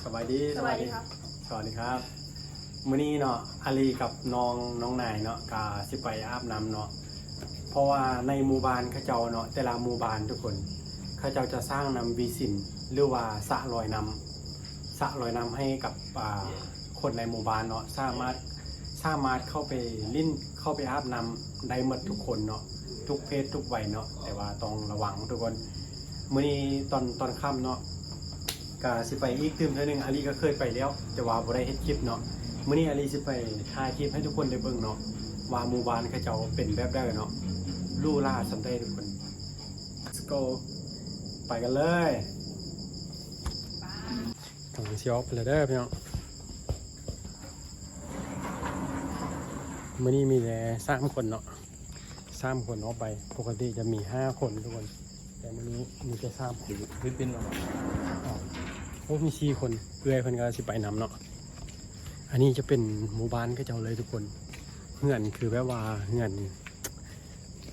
ສະບາຍດີ ສະບາຍດີ ສະບາຍດີຄັບ ສະຫວັດດີຄັບ. ມື້ນີ້ເນາະ ອາລີກັບນ້ອງ ນ້ອງນາຍເນາະ ກະຊິໄປອາບນ້ຳເນາະ ເພາະວ່າໃນໝູ່ບ້ານເຂົາເຈົ້າເນາະ ແຕ່ລະໝູ່ບ້ານທຸກຄົນ ເຂົາເຈົ້າຈະສ້າງນ້ຳເບຊິນ ຫຼືວ່າສະລອຍນ້ຳ ສະລອຍນ້ຳໃຫ້ກັບ ອ່າ ຄົນໃນໝູ່ບ້ານເນາະ ສາມາດ ສາມາດເຂົ້າໄປຫຼິ້ນ ເຂົ້າໄປອາບນ້ຳໄດ້ໝົດທຸກຄົນເນາະ ທຸກເພດທຸກໄວເນາະ ແຕ່ວ່າຕ້ອງລະວັງທຸກຄົນ. ມື້ນີ້ຕອນ ຕອນຄ່ຳເນາະ ກະຊິໄປອີກຕື່ມເທື່ອໜຶ່ງ ອາລີກະເຄີຍໄປແລ້ວ ແຕ່ວ່າບໍ່ໄດ້ເຮັດຄລິບເນາະ. ມື້ນີ້ອາລີຊິໄປຖ່າຍຄລິບໃຫ້ທຸກຄົນໄດ້ເບິ່ງເນາະ ວ່າໝູ່ບ້ານເຂົາເຈົ້າເປັນແບບໃດເນາະ ຫຼູຫຼາສ່ຳໃດທຸກຄົນ. Let's go ໄປກັນເລີຍ. ກຳລັງຊິອອກໄປແລ້ວເດີພີ່ນ້ອງ. ມື້ນີ້ມີແຕ່ສາມຄົນເນາະ ສາມຄົນອອກໄປ ປົກກະຕິຈະມີຫ້າຄົນທຸກຄົນ ແຕ່ມື້ນີ້ມີແຕ່ສາມຄົນ. ໂອ້ ມີສີ່ຄົນ ເອື້ອຍເພິ່ນກະຊິໄປນຳເນາະ. ອັນນີ້ຈະເປັນໝູ່ບ້ານເຂົາເຈົ້າເລີຍທຸກຄົນ ເຮືອນຄືແບບວ່າເຮືອນ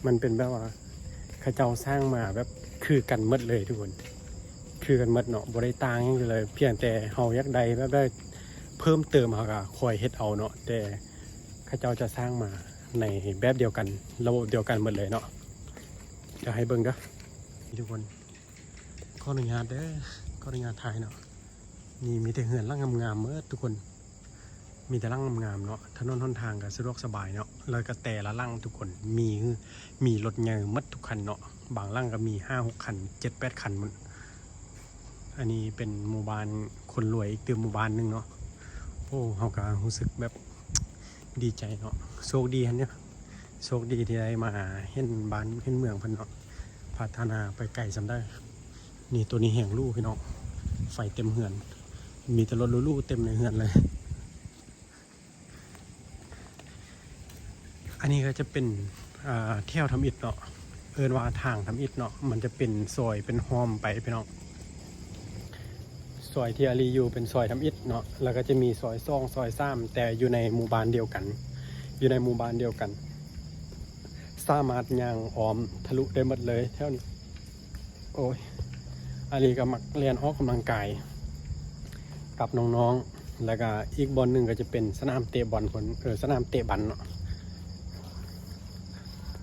ມັນເປັນແບບວ່າເຂົາເຈົ້າສ້າງມາແບບຄືກັນໝົດເລີຍທຸກຄົນ ຄືກັນໝົດເນາະ ບໍ່ໄດ້ຕ່າງຫຍັງເລີຍ ພຽງແຕ່ເຮົາຢາກໄດ້ແບບໃດເພີ່ມເຕີມ ເຮົາກະຄ່ອຍເຮັດເອົາເນາະ ແຕ່ເຂົາເຈົ້າຈະສ້າງມາໃນແບບດຽວກັນ ລະບົບດຽວກັນໝົດເລີຍເນາະ. ດຽວໃຫ້ເບິ່ງເດີທຸກຄົນ ຂໍອະນຸຍາດເດີ ຂໍອະນຸຍາດຖ່າຍເນາະ. ນີ້ມີແຕ່ເຮືອນຫຼັງງາມໆໝົດທຸກຄົນ ມີແຕ່ຫຼັງງາມໆເນາະ ຖະໜົນຫົນທາງກະສະດວກສະບາຍເນາະ ແລ້ວກະແຕ່ລະຫຼັງທຸກຄົນ ມີ ມີລົດໃຫຍ່ໝົດທຸກຄັນເນາະ ບາງຫຼັງກະມີຫ້າຫົກຄັນ ເຈັດແປດຄັນໝົດ. ອັນນີ້ເປັນໝູ່ບ້ານຄົນລວຍອີກຕື່ມໝູ່ບ້ານໜຶ່ງເນາະ. ໂອ້ ເຮົາກະຮູ້ສຶກແບບດີໃຈເນາະ ໂຊກດີຫັ້ນເນາະ ໂຊກດີທີ່ໄດ້ມາເຫັນບ້ານເຫັນເມືອງເພິ່ນເນາະ ພັດທະນາໄປໄກສ່ຳໃດ. ນີ້ ໂຕນີ້ແຮງຫຼູພີ່ນ້ອງ ໄຟເຕັມເຮືອນ ມີແຕ່ລົດຫຼູໆເຕັມໃນເຮືອນເລີຍ. ອັນນີ້ກະຈະເປັນ ອ່າ ແຖວທຳອິດເນາະ ເອີ້ນວ່າທາງທຳອິດເນາະ ມັນຈະເປັນຊອຍເປັນຮ່ອມໄປພີ່ນ້ອງ. ຊອຍທີ່ອາລີຢູ່ເປັນຊອຍທຳອິດເນາະ ແລ້ວກະຈະມີຊອຍສອງ ຊອຍສາມ ແຕ່ຢູ່ໃນໝູ່ບ້ານດຽວກັນ ຢູ່ໃນໝູ່ບ້ານດຽວກັນ ສາມາດຍ່າງອ້ອມທະລຸໄດ້ໝົດເລີຍແຖວນີ້. ໂອ້ຍ ອາລີກະມັກແລ່ນອອກກຳລັງກາຍກັບນ້ອງໆ ແລ້ວກະອີກບ່ອນໜຶ່ງກະຈະເປັນສະໜາມເຕະບອນພຸ້ນ ເອີ ສະໜາມເຕະບັນເນາະ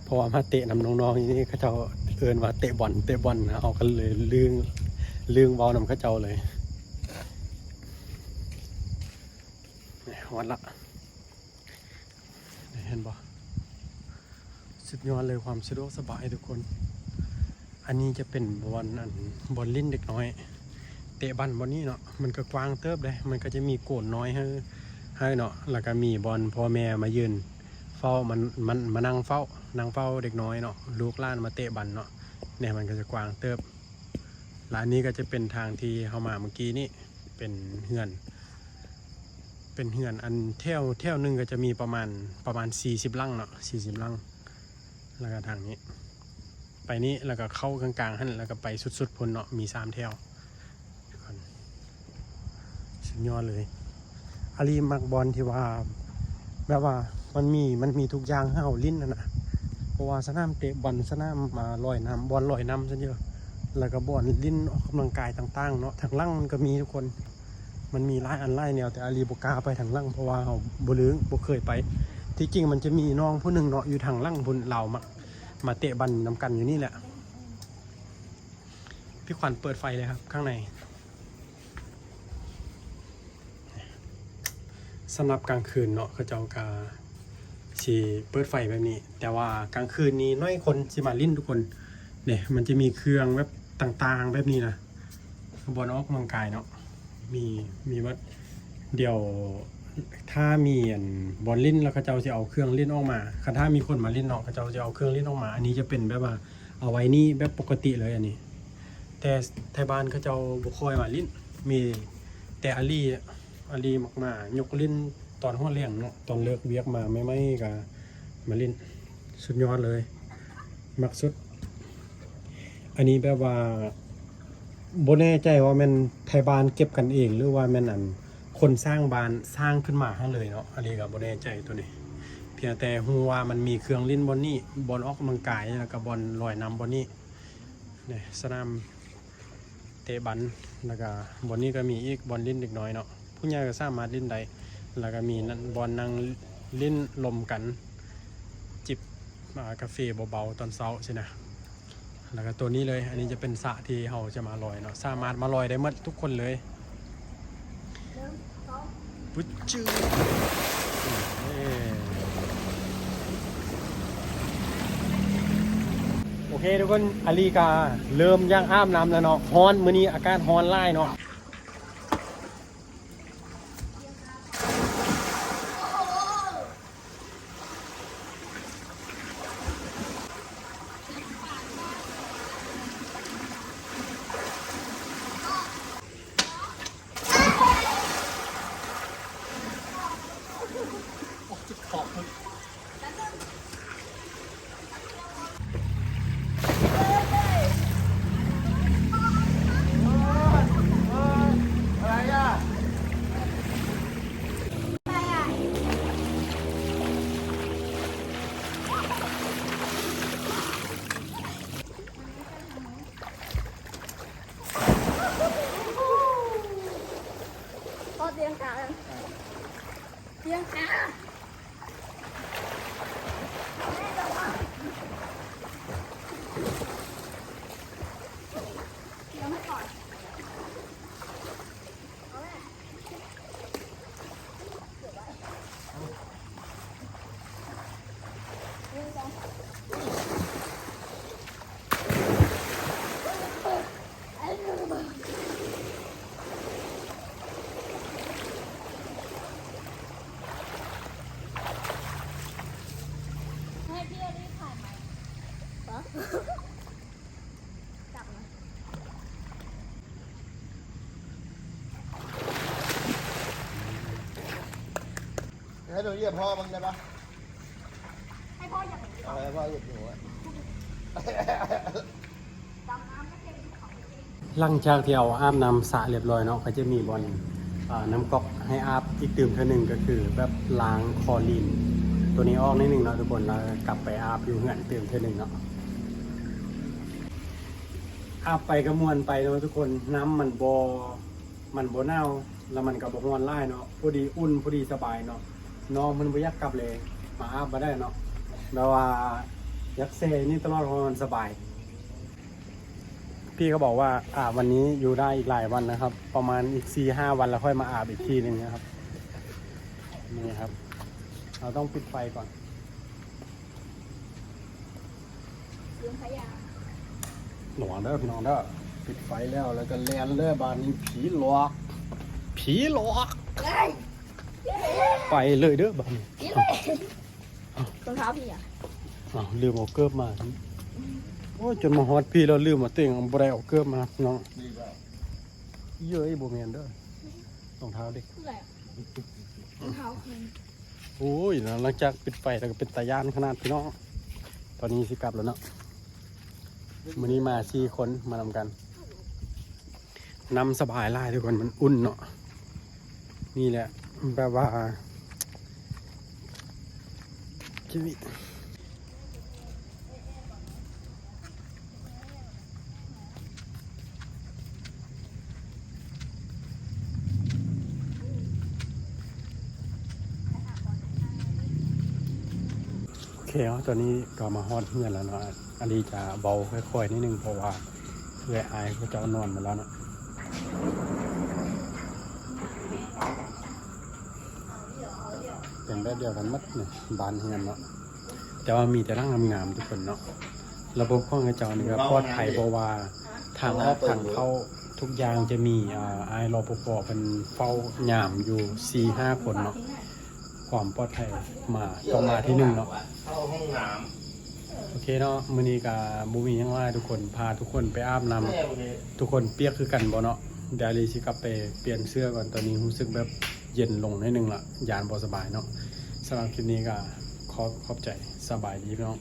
ເພາະວ່າມາເຕະນຳນ້ອງໆ ນີ້ເຂົາເຈົ້າເອີ້ນວ່າເຕະບອນ ເຕະບອນ ເຮົາກະເລີຍລືມ ລືມເວົ້ານຳເຂົາເຈົ້າເລີຍ. ຮອດລະ ເຫັນບໍ່ ສຸດຍອດເລີຍ ຄວາມສະດວກສະບາຍທຸກຄົນ. ອັນນີ້ຈະເປັນບ່ອນ ອັນ ບ່ອນຫຼິ້ນເດັກນ້ອຍ ເຕະບັນບ່ອນນີ້ເນາະ ມັນກະກວ້າງເຕີບເດ້ ມັນກະຈະມີໂກນນ້ອຍໃຫ້ ໃຫ້ເນາະ ແລ້ວກະມີບ່ອນພໍ່ແມ່ມາຢືນເຝົ້າ ມາ ມາ ມານັ່ງເຝົ້າ ນັ່ງເຝົ້າເດັກນ້ອຍເນາະ ລູກຫຼານມາເຕະບັນເນາະ. ແນ່ ມັນກະຈະກວ້າງເຕີບ ແລະ ອັນນີ້ກະຈະເປັນທາງທີ່ເຮົາມາເມື່ອກີ້ນີ້ ເປັນເຮືອນ ເປັນເຮືອນ ອັນແຖວ ແຖວໜຶ່ງກະຈະມີປະມານ ປະມານສີ່ສິບຫຼັງເນາະ ສີ່ສິບຫຼັງ ແລ້ວກະທາງນີ້ ໄປນີ້ ແລ້ວກະເຂົ້າກາງໆຫັ້ນ ແລ້ວກະໄປສຸດໆພຸ້ນເນາະ ມີສາມແຖວ. ສຸດຍອດເລີຍ ອາລີມັກບ່ອນທີ່ວ່າ ແບບວ່າມັນມີ ມັນມີທຸກຢ່າງໃຫ້ເຮົາຫຼິ້ນຫັ້ນນະ ເພາະວ່າສະໜາມເຕະບອນ ສະໜາມ ອ່າ ລອຍນ້ຳ ບ່ອນລອຍນ້ຳຊັ້ນເດີ ແລ້ວກະບ່ອນຫຼິ້ນອອກກຳລັງກາຍຕ່າງໆເນາະ ທາງຫຼັງມັນກະມີທຸກຄົນ. ມັນມີຫຼາຍອັນຫຼາຍແນວ ແຕ່ອາລີບໍ່ກ້າໄປທາງຫຼັງ ເພາະວ່າເຮົາບໍ່ລຶ້ງ ບໍ່ເຄີຍໄປ. ທີ່ຈິງມັນຈະມີນ້ອງຜູ້ໜຶ່ງເນາະ ຢູ່ທາງຫຼັງພຸ້ນ ລາວມາ ມາເຕະບັນນຳກັນຢູ່ນີ້ແຫຼະ. ພີ່ຂວັນເປີດໄຟເລີຍຄັບ ຂ້າງໃນ. ສຳລັບກາງຄືນເນາະ ເຂົາເຈົ້າກະຊິເປີດໄຟແບບນີ້ ແຕ່ວ່າກາງຄືນນີ້ໜ້ອຍຄົນຊິມາຫຼິ້ນທຸກຄົນ. ເດ ມັນຈະມີເຄື່ອງແບບຕ່າງໆແບບນີ້ນະ ບ່ອນອອກກຳລັງກາຍເນາະ ມີ ມີເບິດ. ດຽວຖ້າມີ ອັນ ບ່ອນຫຼິ້ນແລ້ວ ເຂົາເຈົ້າຊິເອົາເຄື່ອງຫຼິ້ນອອກມາ ຄັນຖ້າມີຄົນມາຫຼິ້ນເນາະ ເຂົາເຈົ້າຊິເອົາເຄື່ອງຫຼິ້ນອອກມາ. ອັນນີ້ຈະເປັນແບບວ່າເອົາໄວ້ນີ້ແບບປົກກະຕິເລີຍ ອັນນີ້ ແຕ່ໄທບ້ານເຂົາເຈົ້າບໍ່ຄ່ອຍມາຫຼິ້ນ ມີແຕ່ອາລີ ອາລີມັກມາຍົກຫຼິ້ນຕອນຫົວແລງເນາະ ຕອນເລີກວຽກມາໃໝ່ໆກະມາຫຼິ້ນ. ສຸດຍອດເລີຍ ມັກສຸດ. ອັນນີ້ແບບວ່າບໍ່ແນ່ໃຈວ່າແມ່ນໄທບ້ານເກັບກັນເອງ ຫຼືວ່າແມ່ນ ອັນ ຄົນສ້າງບ້ານສ້າງຂຶ້ນມາໃຫ້ເລີຍເນາະ ອາລີກະບໍ່ແນ່ໃຈໂຕນີ້. ພຽງແຕ່ຮູ້ວ່າມັນມີເຄື່ອງຫຼິ້ນບ່ອນນີ້ ບ່ອນອອກກຳລັງກາຍ ແລ້ວກະບ່ອນລອຍນ້ຳບ່ອນນີ້. ນີ້ ສະໜາມ ເຕະບັນ ແລ້ວກະບ່ອນນີ້ກໍມີອີກບ່ອນຫຼິ້ນເດັກນ້ອຍເນາະ ຜູ້ໃຫຍ່ກໍສາມາດຫຼິ້ນໄດ້ ແລ້ວກໍມີນັ້ນ ບ່ອນນັ່ງຫຼິ້ນລົມກັນ ຈິບ ອ່າ ກາເຟເບົາໆຕອນເຊົ້າຊີ້ນະ. ແລ້ວກໍໂຕນີ້ເລີຍ ອັນນີ້ຈະເປັນສະທີ່ເຮົາຈະມາລອຍເນາະ ສາມາດມາລອຍໄດ້ໝົດທຸກຄົນເລີຍ. ປຶດຈື່ ໂອເຄທຸກຄົນ ອາລີກະເລີ່ມຢາກອາບນ້ຳແລ້ວເນາະ ຮ້ອນ ມື້ນີ້ອາກາດຮ້ອນຫຼາຍເນາະ. ພໍຕຽງກາ ຕຽງກາ. ໃຫ້ພີ່ອາລີຖ່າຍໄໝ? ຮະ? ຈັບນະ. ໃຫ້ໜູຢຽບພໍ່ເບິ່ງໄດ້ປະ? ໃຫ້ພໍ່ຢຽບ ເອີ ໃຫ້ພໍ່ຢຽບໜູອະ. ຫຼັງຈາກທີ່ເຮົາອາບນ້ຳສະລຽບລ້ອຍເນາະ ກໍຈະມີບ່ອນ ອາ ນ້ຳກັອກໃຫ້ອາບອີກຕື່ມເທື່ອໜຶ່ງ ກໍຄືແບບລ້າງຄໍລີນໂຕນີ້ອອກໜ້ອຍໜຶ່ງເນາະທຸກຄົນ ແລ້ວກັບໄປອາບຢູ່ເຮືອນຕື່ມເທື່ອໜຶ່ງເນາະ. ອາບໄປກໍມ່ວນໄປເນາະທຸກຄົນ ນ້ຳມັນບໍ່ ມັນບໍ່ໜາວ ແລ້ວມັນກໍບໍ່ຮ້ອນຫຼາຍເນາະ ພໍດີອຸ່ນ ພໍດີສະບາຍເນາະ. ນ້ອງເພິ່ນບໍ່ຢາກກັບເລີຍ ມາອາບບໍ່ໄດ້ເນາະ ແບບວ່າຢາກແຊ່ຢູ່ນີ້ຕະຫຼອດ ເພາະວ່າມັນສະບາຍ. พี่เขาบอกว่าอาบวันนี้อยู่ได้อีกหลายวันนะครับ ประมาณอีกสี่ห้าวันแล้วค่อยมาอาบอีกทีหนึ่งนะครับ นี่ครับ เราต้องปิดไฟก่อน ระวังเด้อพี่น้องเด้อ ปิดไฟแล้ว แล้วก็แล่นเลยบาดนี้ ผีหลอก ผีหลอก ไปเลยเด้อบาดนี้ รองเท้าพี่อะ อ้าว ลืมเอาเกิบมา โอ้ย จนมาฮอดพี้แล้วลืมเอาเต็ง บ่ได้เอาเกิบมาเนาะ เย้ย บ่แม่นเด้อ รองเท้าเด็ก คืออะไรอะ รองเท้าคือ โอ้ย หลังจากปิดไฟแล้วก็เป็นตาย้านขนาดพี่น้อง ตอนนี้สิกลับแล้วเนาะ มื้อนี้มาสี่คนมานำกัน น้ำสบายหลายทุกคน มันอุ่นเนาะ นี่แหละ แบบว่า ชีวิต โอเคเนาะ ตอนนี้ก็มาฮอดเฮือนแล้วเนาะ อันนี้จะเบาค่อยๆนิดนึง เพราะว่าเอื้อยอ้ายเขาเจ้านอนหมดแล้วเนาะ เป็นแบบเดียวกันหมดนี่ บ้านเฮือนเนาะ แต่ว่ามีแต่หลังงามๆทุกคนเนาะ ระบบของเขาเจ้านี่ก็ปลอดภัย เพราะว่าทางออกทางเข้าทุกอย่างจะมี อ่า อ้าย รปภ เพิ่นเฝ้ายามอยู่สี่ห้าคนเนาะ ความปลอดภัยมา ต้องมาที่หนึ่งเนาะ เข้าห้องน้ำ โอเคเนาะ มื้อนี้ก็บ่มีหยังหลายทุกคน พาทุกคนไปอาบน้ำ ทุกคนเปียกคือกันบ่เนาะ เดี๋ยวอาลีสิกลับไปเปลี่ยนเสื้อก่อน ตอนนี้รู้สึกแบบเย็นลงหน่อยหนึ่งละ ย้านบ่สบายเนาะ สำหรับคลิปนี้ก็ขอขอบใจ สบายดีพี่น้อง